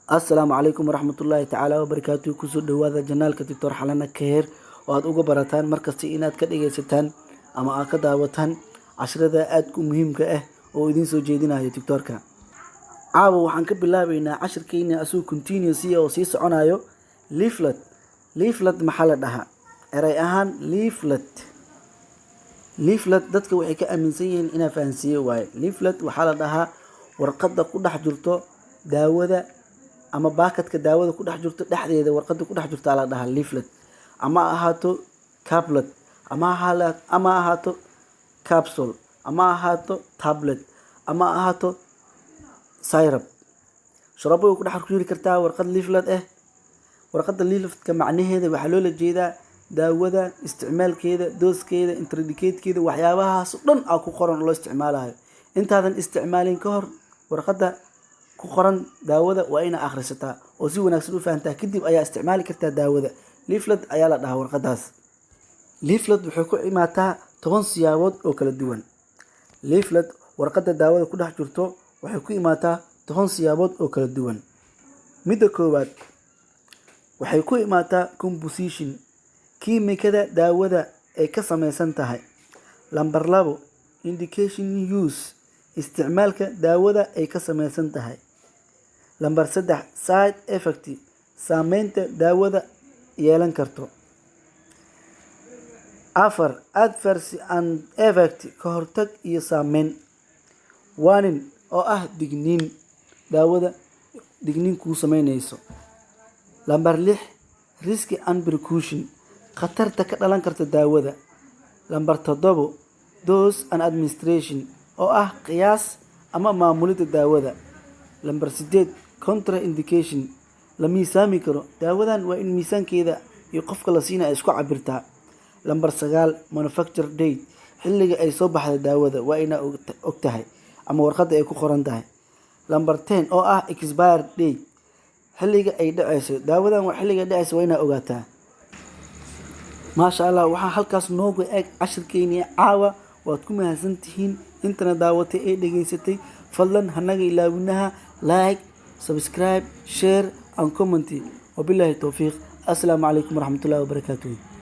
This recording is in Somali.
Assalaamu calaykum waraxmatullaahi tacaala wabarakaatuhu. Kusoo dhawaada channelka Doctor Xalana Keher oo aad uga barataan markasta inaad ka dhagaysataan ama aad ka daawataan casharada aadka u muhiimka ah oo idiin soo jeedinayo doctorka. Caawa waxaan ka bilaabeynaa cashirkeena asagoo continuous oo sii soconayo. Leaflet. Leaflet maxaa la dhahaa? Eray ahaan leaflet, leaflet dadka waxay ka aaminsan yihiin inaa fahansiiye waaye. Leaflet waxaa la dhahaa warqadda ku dhex jirto daawada ama baakadka daawada ku dhex jirto dhexdeeda. Warqadda ku dhex jirta la dhahaa leaflet, ama ha ahaato caplet, ama ha ahaato capsule, ama ha ahaato tablet, ama ha ahaato syrup, sharabo way ku dhex jiri kartaa warqad leaflet ah. Warqadda leafletka macnaheeda waxaa loola jeedaa daawada isticmaalkeeda, dooskeeda, contraindicationkeeda, waxyaabahaas oo dhan aa ku qoran oo loo isticmaalayo. Intaadan isticmaalin ka hor, warqadda ku qoran daawada waa inaa akhrisataa oo si wanaagsan u fahantaa, kadib ayaa isticmaali kartaa daawada. Leaflet ayaa la dhahaa warqadaas. Leaflet waxay ku imaataa 10 siyaabood oo kala duwan. Leaflet, warqadda daawada ku dhex jirto, waxay ku imaataa 10 siyaabood oo kala duwan. Midda koowaad, waxay ku imaataa composition, kiimikada daawada ay ka samaysan tahay. Lambar 2, indication use, isticmaalka daawada ay ka samaysan tahay. Lambar 3, side effect, saameynta daawada yeelan karto. 4, adverse and effect, ka hortag iyo saameyn. Warning oo ah digniin, daawada digniin kuu sameyneyso. Lambar 6, risk and precaution, khatarta ka dhalan karta daawada. Lambar 7, dose and administration, oo ah qiyaas ama maamulidda daawada. Lambar 8, contraindication, la miisaami karo daawadan, waa in miisaankeeda iyo qofka la siina ay isku cabirtaa. Lambar 9, manufacture date, xilliga ay soo baxda daawada waa inaa og tahay ama warqadda ay ku qoran tahay. Lambar 10 oo ah expire date, xilliga ay dhaceyso daawadan, waa xilliga ay dhaceyso, waa inaa ogaataa. Maasha Allah, waxaa halkaas noogu eg cashirkeennii caawa. Waad ku mahadsantihiin intana daawatay ee dhegaysatay. Fadlan hanaga ilaawinaha like, subscribe, share and comment. Wabilaahi towfiiq. Assalaamu calaykum waraxmatullahi wabarakaatuh.